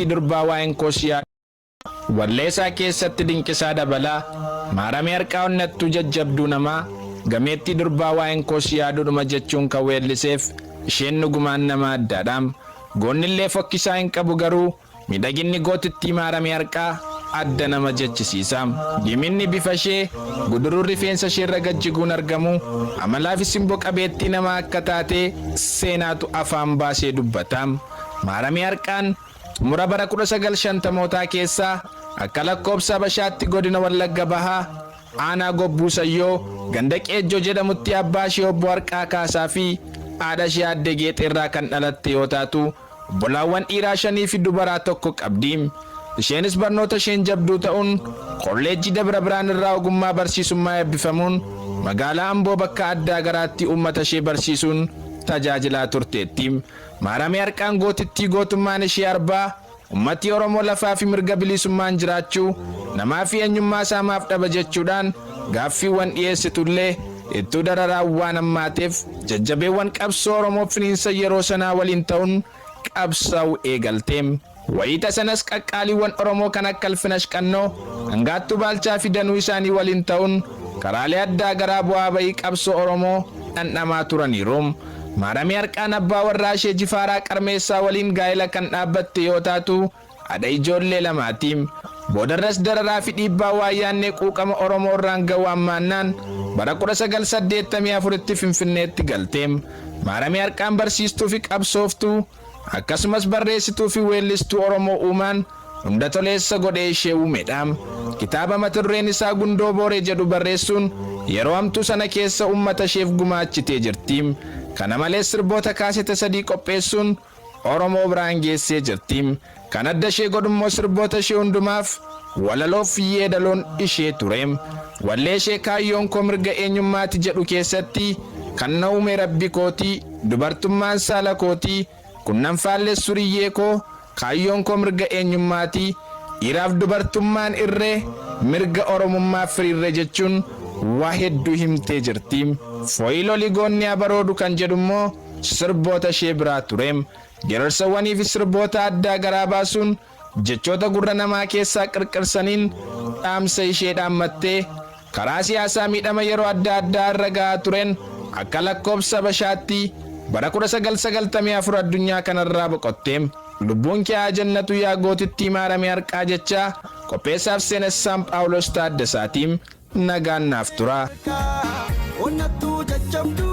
Durbaa waa'een koos yaadu walleessaa keessatti Dinqisaa Dabalaa Maaramee Harqaa onnattuu jajjabduu namaa, gameettii durbaa waa'een koos yaaduudhuma jechuun kan weelliseef isheen dhugumaan nama addaadhaam. Goonnillee fokkisaa hin qabu, garuu miidhaginni gootittii Maaramee Harqaa adda nama jechisiisa. Diiminni bifa ishee, guduruun rifeensa isheerra gajjiguun argamu amalaa fi simboo qabeettii nama akka taate seenaatu afaan baasee dubbata. Maaramee Harqaan xumura bara 1950mootaa keessaa akka lakkoobsa Habashaatti godina Wallagga Bahaa, aanaa Gobbuu Sayyoo, ganda Qeejjoo jedhamutti abbaa ishee obbo Harqaa Kaasaa fi haadha ishee aadde Geexeerraa kan dhalatte yoo taatu, obbolaawwan dhiiraa shanii fi dubaraa tokko qabdi. Isheenis barnoota isheen jabduu ta'uun kolleejjii Dabra Birhaan irraa ogummaa barsiisummaa eebbifamuun magaalaa Amboo bakka addaa garaatti uummata ishee barsiisuun tajaajilaa turteetti. Maaramee Harqaan gootittii gootummaan ishee arbaa, ummati Oromoo lafaa fi mirga bilisummaan jiraachuu namaa fi eenyummaa isaa maaf dhaba jechuudhaan gaaffiiwwan dhiyeessitullee ittuu dararaan waan hammaateef jajjabeewwan qabsoo Oromoo finiinsa yeroo sanaa waliin ta'uun qabsaa'uu eegalte. Wayita sanas qaqqaaliiwwan Oromoo kan akka Ilfinash Qannoo, Hangaattuu Baalchaa fi danuu isaanii waliin ta'uun karaalee addaa garaa bu'aa bayii qabsoo Oromoo dhandhamaa turaniiru. Maaramee Harqaan abbaa warraa ishee Jifaaraa Qarmeessaa waliin gaa'ela kan dhaabbatte yoo taatu, haadha ijoollee lamaati. Boodarras dararaa fi dhiibbaa waayyaannee quuqama Oromoo irraan ga'u hammaannaan bara 1984tti Finfinneetti galte. Maaramee Harqaan barsiistuu fi qabsooftuu, akkasumas barreessituu fi weellistuu Oromoo uumaan hunda toleessa godhee ishee uumedha. Kitaaba mata dureen isaa Gundoo Booree jedhu barreessuun yeroo hamtuu sana keessa uummata isheef gumaachitee jirti. Kana malees sirboota kaaseta sadii qopheessuun Oromoo biraan geessee jirti. Kan adda ishee godhummoo sirboota ishee hundumaaf walaloof yeedaloon ishee ture. Wallee ishee "Kaayyoon koo mirga eenyummaati" jedhu keessatti, "Kan na uume Rabbi kootii, dubartummaan saala kootii, kunnan faallessu riyyee koo, kaayyoon koo mirga eenyummaatii, dhiiraaf dubartummaan irree, mirga Oromummaa firiirree" jechuun waa hedduu himtee jirti. "Fooyii loli goonni abaroodu" kan jedhu immoo sirboota ishee biraa ture. Geerarsawwanii fi sirboota addaa garaa baasuun jechoota gurra namaa keessaa qirqirsaniin dhaamsa ishee dhaammattee, karaa siyaasaa miidhama yeroo adda addaa irra gahaa tureen akka lakkoobsa Habashaatti bara 1994 addunyaa kanarraa boqotte. Lubbuun kee haa jannatu yaa gootittii Maaramee Harqaa jechaa, qopheessaaf seenessaan Phaawulos Taaddasaatiin, nagaan naaf tura. Onnattuu jajjabduu.